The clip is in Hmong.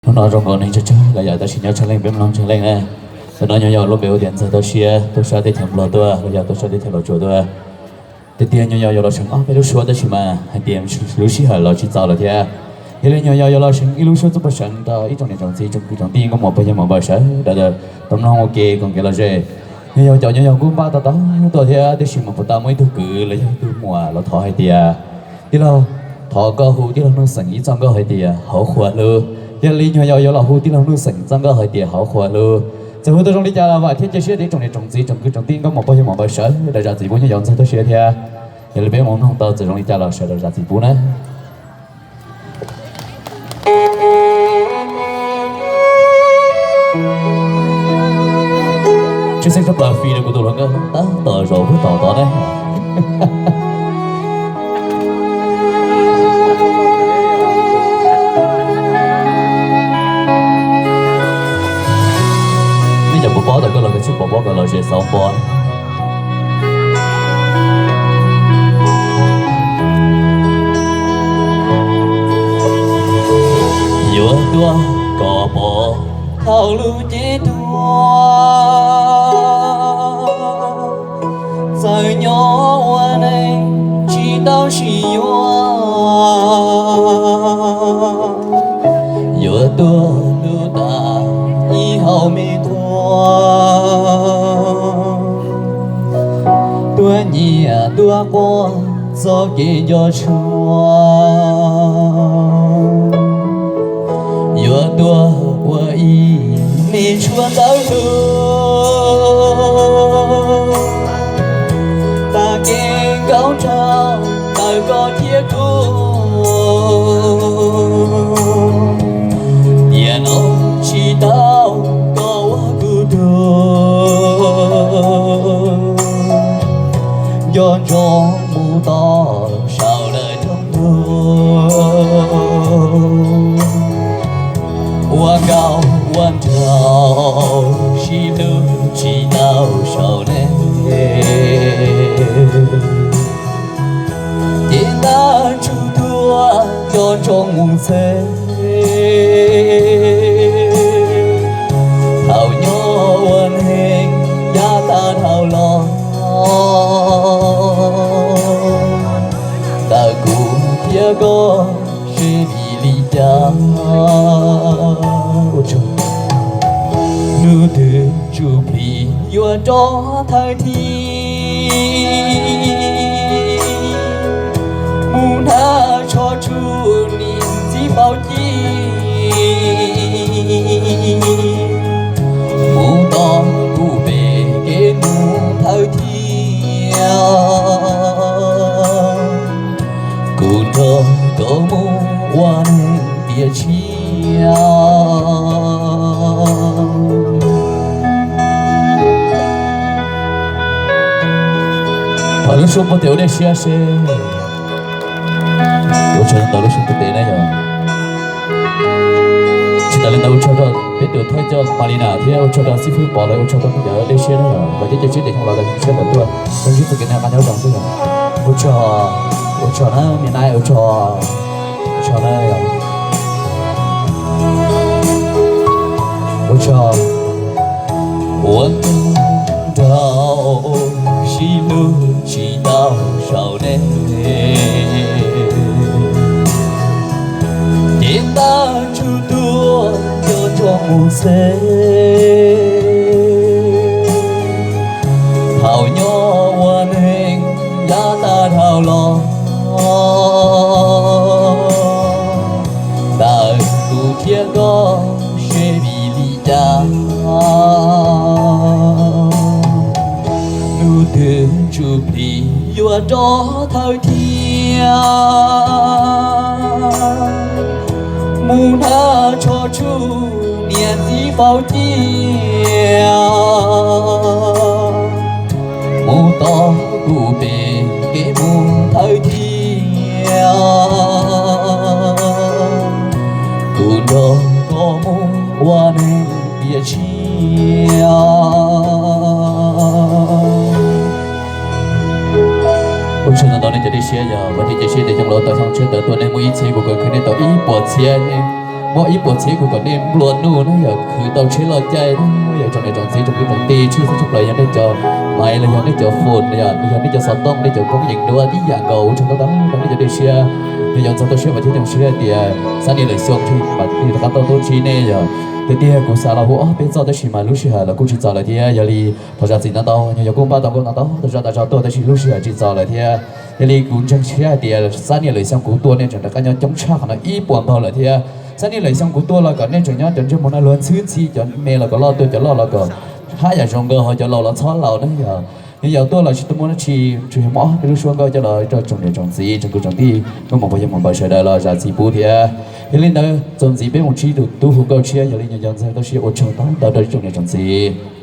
Hnub no zoo nkaus neeg tsawg tsawg los yog tab sis nyob tsawg leej peb mloog tsawg leej na. Tus no nyuam yaus lub npe hu tias Ntxawg Tau Siab, tuaj sab teb chaws Nplog tuaj los yog tuaj sab teb chaws Los Tsuas tuaj. Tiag tiag nyuam yaus yuav los seev ob peb lub suab tab sis mas hais tias lub sij hawm los tsis txaus lawm thiab. Yog li nyuam yaus yuav los seev ib lub suab txuj paj seev rau ib tsoom niam tsoom txiv tsoom kwv tsoom tij nkauj muam pog yawg muam npawg sawv daws tau mloog ua ke koom kev lom zem. Nyuam yaus cov nyuam yaus kuj npaj tau tau tuaj thiab tab sis mas puas tau muaj ib tug kwv los yog ib tug muam los thov hais tias, tij laug, thov koj hu tij laug Nuj Xeem ib txoj nkauj hais tias Hauv Qhua Hlub. Yog li nyuam yaus yuav los hu tij laug Nuj Xeem txoj nkauj hais tias Hauv Qhua Hlub. Txawm hu tau zoo li cas los vam thiab cia siab tias ib tsoom niam tsoom txiv tsoom kwv tsoom tij nkauj muam pog yawg muam npawg sawv daws zam txim pub nyuam yaus Ntxawg Tau Siab thiab. Yog li peb mus mloog tau txawm zoo li cas los sawv daws zam txim pub na. Tshwj xeeb tshaj plaws fij rau kuv tus hluas nkauj tab tom zaum puag tom tod ne. Nej cov pom pob tau koj los koj tsis pom pob kom los ze xauv pob. Yuav tuaj kom pom thaum lub cev tuag, txawm nyob ua neej tsis tau sib yuav. Yuav tuaj hlub tas ib hauv me tuag, tuaj nyiam tuaj quaj txoj kev nco tshua. Yuav tuaj ua ib me tshuaj ntawv hlub, tag kev nkaum nraug ntawm koj thiab kuv. Tiam no tsis tau koj ua kuv tug, nco ntsoov mus tom saum lawm rooj ntug. Ua nkauj ua nraug sib hlub tsis tau saum nej. Ces ntab tsuj tuaj nco ntsoov mus txhawb, thaum nyob ua neeg yav tag dhau los, ntawm kuv thiab koj seb vim li cas. Hnub twg ntsuj plig yuav rov thawj thib, mus hnav tsho tsuj niam txiv faus ci, mus tom kuv pem kev mus thawj thiab. Kuv nrog koj mus ua neeg tiam tshiab. Thov lub suab npua tes ua dej siab seb. Ua tsaug ntau lub suab npua tes na yog. Tsis tas li ntawd ua tsaug rau peb tus thawj coj Malina thiab ua tsaug rau xib fwb Pov lawv ua tsaug rau cov dej siab na yog, los cov cov siab ces xyoo los lawv siab lawm tuaj. Zoo siab txoj kev noj qab nyob zoo xwb yog. Ua tsaug, ua tsaug na me nai, ua tsaug, ua tsaug na yog. Ua tsaug. Ua nraug sib hlub tsis tau saum nej, ces ntab tsuj tuaj nco ntsoov mus txhawb. Thaum nyob ua neeg yav tag dhau los, ntawm kuv thiab koj seb vim li cas. Hnub twg ntsuj plig yuav rov thawj thiab, mus hnav tsho tsuj niam txiv faus ci, mus tom kuv pem kev mus thawj thiab. Kuv nrog koj mus ua neeg tiam tshiab. Ua tsaug ntau ntau nej cov dej siab yog, vam thiab cia siab tias xyoo los tau xyoo tshiab tawm tuaj nej muaj ib txhiab kuv kawg khwv nej tau ib puas txhiab nej. Muab ib puas txhiab kuv kom nej nplua nuj na yog khwv tau tsheb loj caij na yog tsoom niam tsoom txiv tsoom kwv tsoom tij tshwj xeeb tshaj plaws yog nej cov maiv los yog nej cov foos los yog nej cov xov tooj nej cov koob yees duab tib yam nkaus ua tsaug ntau ntau rau nej cov dej siab. Yog yog ntxov tau siab mas thiab zoo siab hais tias Xab Nias Lwm Xyooj thiaj mam li rov qab tau tuaj ntsib nej yog tiag tiag kuv xav los hu ob peb txoj tab sis mas lub sij hawm los kuj tsis txaus lawm thiab yog li thov zam txim ntau ntau yog kuj npaj tau nkauj ntau ntau tas zaj tas zog tuaj tab sis lub sij hawm tsis txaus lawm thiab. Yog li kuv ntseeg siab hais tias Xab Nias Lwm Xyooj kuv tuaj nej tseem rov qab nyob coob tshaj qhov no ib puas npaug lawm thiab. Xab Nias Lwm Xyooj kuv tuaj los kom nej tseem nyob cov ntsej muag no luag ntxhwb ntxhi cov me los kom loj tuaj cov loj los kom haj yam zoo nkauj ho cov laus los txhob laus na yog. Yog yog tuaj los tsis tau muaj dab tsi tsuas yog muab ob peb lub suab nkauj coj los rau tsoom niam tsoom txiv tsoom kwv tsoom tij nkauj muam pog yawg muam npawg sawv daws los zam txim pub thiab. Yog li ntawd txuas ntxiv peb mus ntsib tus tub hu nkauj tshiab yog li nyuam yaus ntxeev tau siab ua tsaug ntau ntau rau tsoom niam tsoom txiv.